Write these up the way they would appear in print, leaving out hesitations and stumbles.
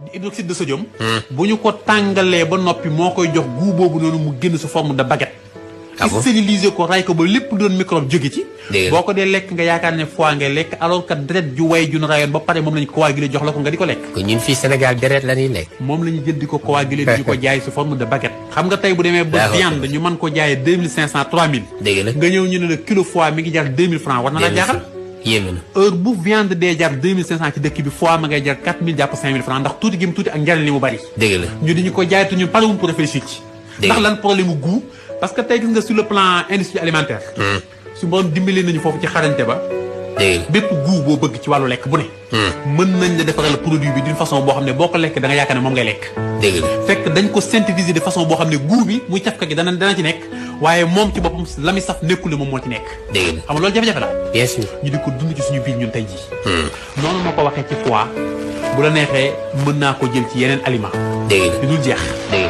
di hydroxyde de sodium. bu ñu ko tàngalee ba noppi moo koy jox goût boobu noonu mu génn sous forme de baguette. ah bon stériliser ko ray ko ba lépp doon microbe jóge ci. boo ko dee lekk nga yaakaar ne foie ngay lekk alors que deret ju way ju nu rayoon ba pare moom lañu coagulé jox la ko nga di ko lekk. kon ñun fii Sénégal deret la ñuy lekk. moom la ñu jël di ko coagulé di ko jaay sous forme de baguette. xam nga tey bu demee ba viande ñu mën ko jaayee 2500 3000. dëgg la nga ñëw ñu ne la kilo foie mi ngi jar 2000 francs war na la jaaxal. yéeme na heure bu viande dee jar 2500 ci dëkk bi foie ma ngay jar 4000 jàpp 5000 francs ndax tuuti gi mu tuuti ak njariñ li mu bari. dëgg la ñu di ñu ko jaay te ñun parewuñ pour réfléchir ci. ndax lan problème mu goût parce que tey gis nga sur le plan industrie alimentaire. su borom dimbali nañu foofu ci xarañte ba. bépp goût boo bëgg ci wàllu lekk bu ne. mën nañ la defaral produit bi d'une façon boo xam ne boo ko lekk da nga yaakaar ne moom ngay lekk. dëgg la fekk dañ ko synthétiser de façon boo xam ne goût bi muy cafka gi dana ci nekk waaye moom ci boppam la muy saf nekkul ne moom moo ci nekk. dëgg la xam nga loolu jafe-jafe la. bien sûr ñu di ko dund ci suñu biir ñun tey jii. noonu ma ko waxee ci foie bu la neexee mën naa ko jël ci yeneen aliment. dëgg la yu dul jeex. dëgg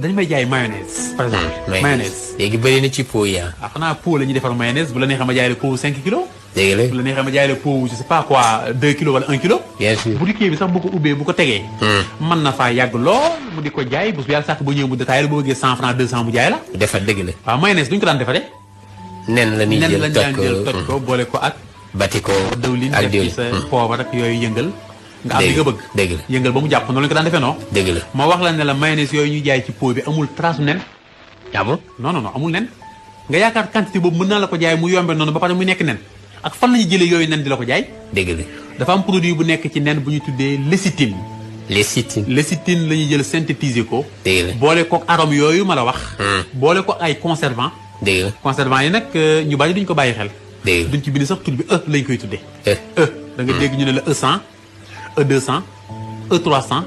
dañu may jaay mayonnaise par exemple. mayonnaise léegi bëri na ci pot yi ah xanaa pot la ñuy defar mayonnaise bu la neexee ma jaay la pot 5 kilos. dëgg la bu la neexee ma jaay la pot je sais pas quoi 2 kilos wala 1 kilo. bien sûr bu dikkee bi sax bu ko ubbee bu ko tegee. mën na faa yàgg lool mu di ko jaay bu yàlla sàkk ba ñëw mu détaillé bu bëggee 100 francs 200 mu jaay la. defar dëgg la. waaw mayonnaise duñ ko daan defaree. nen la ñuy jël toj ko boole ko ak. bati ko dëwlin ak def ci sa poobar ak yooyu yëngal. nga am li nga bëgg dëgg la yëngal ba mu jàpp noonu lañu ko daan defee non. dëgg la ma wax la ne la mayonnaise yooyu ñu jaay ci pot bi amul trace nen. ah bon non amul nen. nga yaakaar quantité boobu mën naa la ko jaay mu yombe noonu ba pare mu nekk nen ak fan la ñu jëlee yooyu nen di la ko jaay. dëgg la dafa am produit bu nekk ci nen bu ñu tuddee lécithine. lécithine la ñuy jël synthétiser ko. dëgg la boole kook arôme yooyu ma la wax. boole ko ay conservant. dëgg la conservant yi nag ñu bari duñ ko bàyyi xel. dëgg la duñ ci bind sax tur bi lañ koy tuddee. da nga dégg ñu ne la E100 E200 E300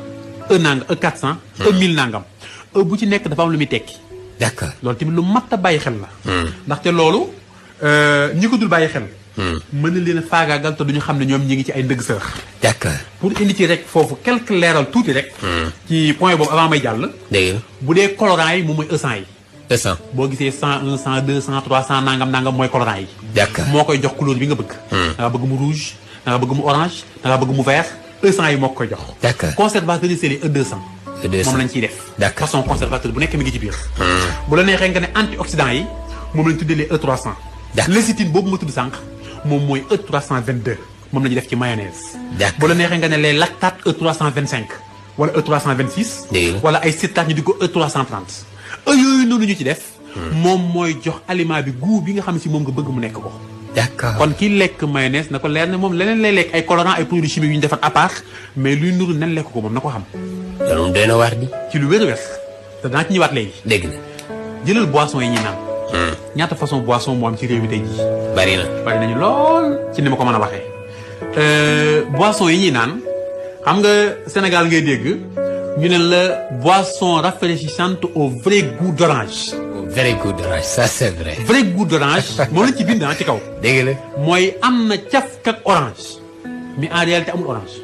E nangam E400. E1000 nangam. bu ci nekk dafa am lu muy tekki. d'accord loolu tamit lu mat a bàyyi xel la. ndaxte loolu ñi ko dul bàyyi xel. mën na leen a faagaagal te duñu xam ne ñoom ñi ngi ci ay ndëgg sërëx. d'accord pour indi ci rek foofu quelque leeral tuuti rek. ci point boobu avant may jàll. dëgg la bu dee colorant yi moom mooy E100 yi. E100 boo gisee 101 102 103 100 nangam mooy colorant yi. d'accord moo koy jox couleur bi nga bëgg. da nga bëgg mu rouge da nga bëgg mu orange da nga bëgg mu vert E100 yi moo koy jox. d'accord conservateur yi c'est les E200. moom lañ ciy def. d'accord façon conservateur bu nekk mi ngi ci biir. bu la neexee nga ne antioxydant yi moom lañ tuddee les E300. d'accord lécithine boobu ma tudd sànq moom mooy E322 moom la ñu def ci mayonnaise. d'accord bu la neexee nga ne les lactates E325 wala E326. wala ay citrates ñu di ko E330. yooyu noonu ñu ci def. moom mooy jox aliment bi goût bi nga xam si moom nga bëgg mu nekk ko. d'accord kon ki lekk mayonnaise na ko leer ne moom leneen lay lekk ay colorants ay produits chimiques yu ñu defar à part mais luy nuru nen lekk ko moom na ko xam. loolu doy na waar di. ci lu wér-wér te danaa ci ñëwaat léegi. dégg na jëlal boisson yi ñuy naan. ñaata façon boisson moo am ci réew mi tey jii. bari na bari nañu lool ci ni ma ko mën a waxee. boisson yi ñuy naan xam nga Sénégal ngay dégg ñu ne la boisson rafraîchissante au vrai goût d'orange. vrai goût d'orange ça c'est vrai. vrai goût d'orange moom lañ ci bind ci kaw. dégg la mooy am na cafkak orange mais en réalité amul orange.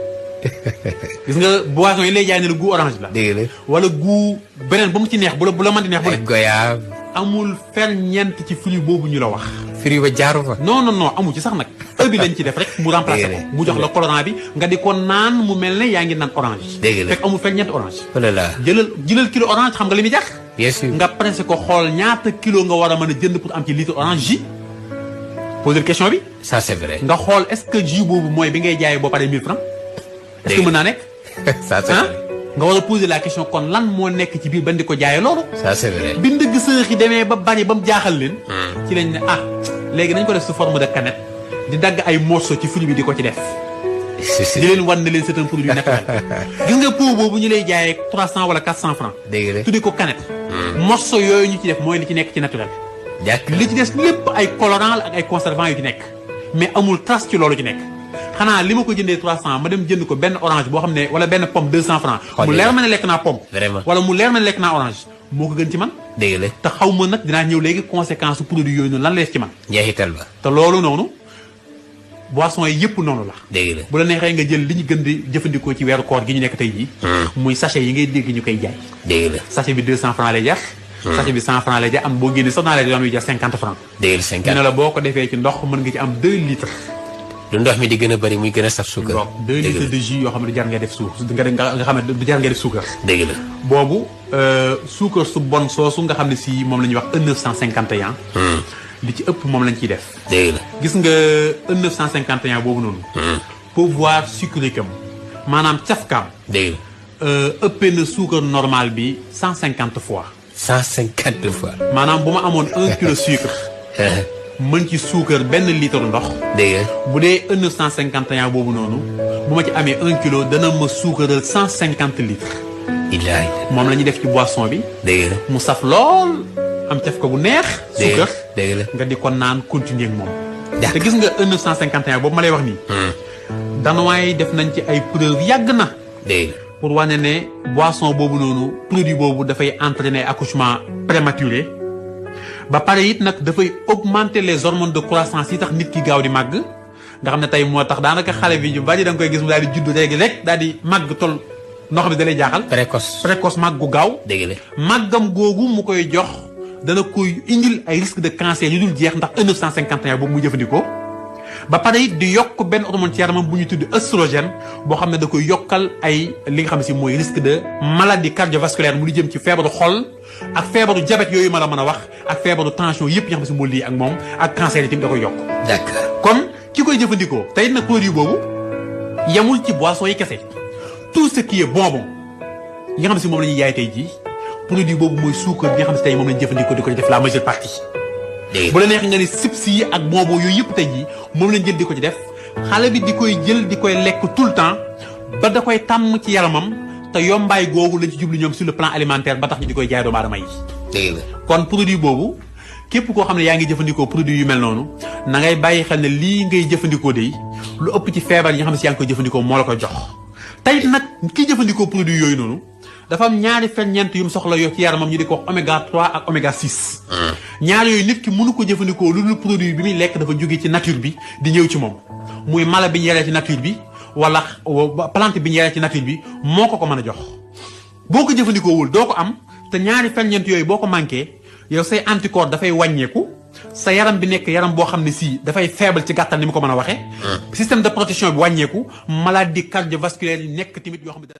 gis nga boisson yi lay jaay ne la goût orange la. dégg la wala goût beneen ba mu ci neex bu la mën di neex bu ne. goyave. amul ferñeent ci fruit boobu ñu la wax. fruit ba jaaru fa. non amu ci sax nag. bi lañ ci def rek mu remplacer ko mu jox la colorant bi nga di ko naan mu mel ne yaa ngi naan orange. dégg la fekk amul ferñeent orange. oh là là jëlal kilo orange xam nga li muy jax. bien sûr nga pressé ko xool ñaata kilo nga war a mën a jënd pour am ci litre orange jus. poser question bi. ça c'est vrai. nga xool est-ce que jus boobu mooy bi ngay jaayee boo paree 1000 francs. est-ce que mën naa nekk. ça c'est vrai. nga war a poser la question kon lan moo nekk ci biir ban di ko jaayee loolu. ça c'est vrai. bi ndëgg sërëx yi demee ba bari ba mu jaaxal leen. ci lañ ne léegi nañ ko def sous forme de canette di dagg ay morceaux ci fruit bi di ko ci def. di leen wan ne leen c'est un produit naturel. gis nga pot boobu ñu lay jaayee 300 wala 400 francs. dégg la tuddee ko canette. morceaux yooyu ñu ci def mooy li ci nekk ci naturel. li ci des lépp ay colorants la ak ay conservants yu ci nekk. mais amul trace ci loolu ci nekk. xanaa li ma ko jëndee 300 ma dem jënd ko benn orange boo xam ne wala benn pomme 200 francs mu leer ma ne lekk naa pomme. vraiment wala mu leer ma ne lekk naa orange moo ko gën ci man. dégg la te xaw ma nag dinaa ñëw léegi conséquence su produit yooyu noonu lan la def ci man. njeexital ba. te loolu noonu boisson yi yëpp noonu la. dégg la bu la neexee nga jël li ñu gën di jëfandikoo ci weeru koor gi ñu nekk tey jii. muy sachet yi ngay dégg ñu koy jaay. dégg la sachet bi 200 francs lay jar. sachet bi 100 francs lay jar am boo génnee sax naa lay doon jar 50 francs. dégg la 50 ñu ne la boo ko defee ci ndox mën nga ci am 2 litres. lu ndox mi di gën a bëri muy gën a saf suukar. donc 2 litres de jus yoo xam ne du jar ngay def suukar nga xam ne du jar ngay def suukar. dëgg la boobu suukar su bon soosu nga xam ne si moom la ñuy wax E951. li ci ëpp moom lañ ciy def. dëgg la gis nga E951 boobu noonu. pouvoir sucrique am maanaam cafkaam. dëgg la ëppee na suukar normal bi 150 fois. 150 fois. maanaam bu ma amoon 1 kilo sucre. mën ci suukar benn litre ndox. dëgg bu dee E951 boobu noonu bu ma ci amee 1 kilo dana ma suukaral 150 litres. ilaay. moom la ñuy def ci boisson bi. dëgg la mu saf lool am caf ko bu neex. suukar dëgg la nga di ko naan continuer ak moom. d'accord te gis nga E951 boobu ma lay wax nii. danuwaay def nañ ci ay preuve yàgg na. dëgg la pour wane ne boisson boobu noonu produit boobu dafay entraîner accouchement prématuré. ba pare it nag dafay augmenter les hormones de croissance yi tax nit ki gaaw di màgg nga xam ne tey moo tax daanaka xale bi ñu bari da nga koy gis mu daal di judd léegi rek daal di màgg toll noo xam ne da lay jaaxal. précoce màgg gu gaaw. dëgg la màggam googu mu koy jox dana koy indil ay risque de cancer yu dul jeex ndax E951 boobu muy jëfandikoo. ba pare it di yokk benn hormone ci yaramam bu ñu tudd œstrogène boo xam ne da koy yokkal ay li nga xam ne si mooy risque de maladie cardiovasculaire mu di jëm ci feebaru xol ak feebaru diabète yooyu ma la mën a wax ak feebaru tension yëpp yi nga xam ne si moo lii ak moom ak cancer yi tamit da koy yokk. d'accord kon ki koy jëfandikoo tey nag produit boobu yemul ci boisson yi kese tout ce qui est bonbon yi nga xam ne si moom la ñuy yaay tey jii produit boobu mooy suukar bi nga xam ne si tey moom la ñu jëfandikoo di ko def la majeure partie. bu la neex nga ni chips yi ak bonbon yooyu yëpp tey jii moom lañ jël di ko ci def xale bi di koy jël di koy lekk tout le temps ba da koy tàmm ci yaramam te yombaay googu lañ ci jublu ñoom sur le plan alimentaire ba tax ñu di koy jaay doomu aadama yi. dëgg la kon produit boobu képp koo xam ne yaa ngi jëfandikoo produit yu mel noonu na ngay bàyyi xel ne lii ngay jëfandikoo de lu ëpp ci feebar yi nga xam ne si yaa ngi koy jëfandikoo moo la koy jox. tey nag kiy jëfandikoo produit yooyu noonu dafa am ñaari ferñeent yu mu soxla yoo ci yaramam ñu di ko wax oméga 3 ak oméga 6. ñaar yooyu nit ki mënu ko jëfandikoo lu dul produit bi muy lekk dafa jóge ci nature bi di ñëw ci moom muy mala bi ñu yaree ci nature bi wala plante bi ñu yaree ci nature bi moo ko mën a jox. boo ko jëfandikoowul doo ko am te ñaari ferñeent yooyu boo ko manqué yow say anticorps dafay wàññeeku sa yaram bi nekk yaram boo xam ne si dafay faible ci gàttal ni mu ko mën a waxee. système de protection bi wàññeeku maladie cardiovasculaire yi nekk tamit yoo xam ne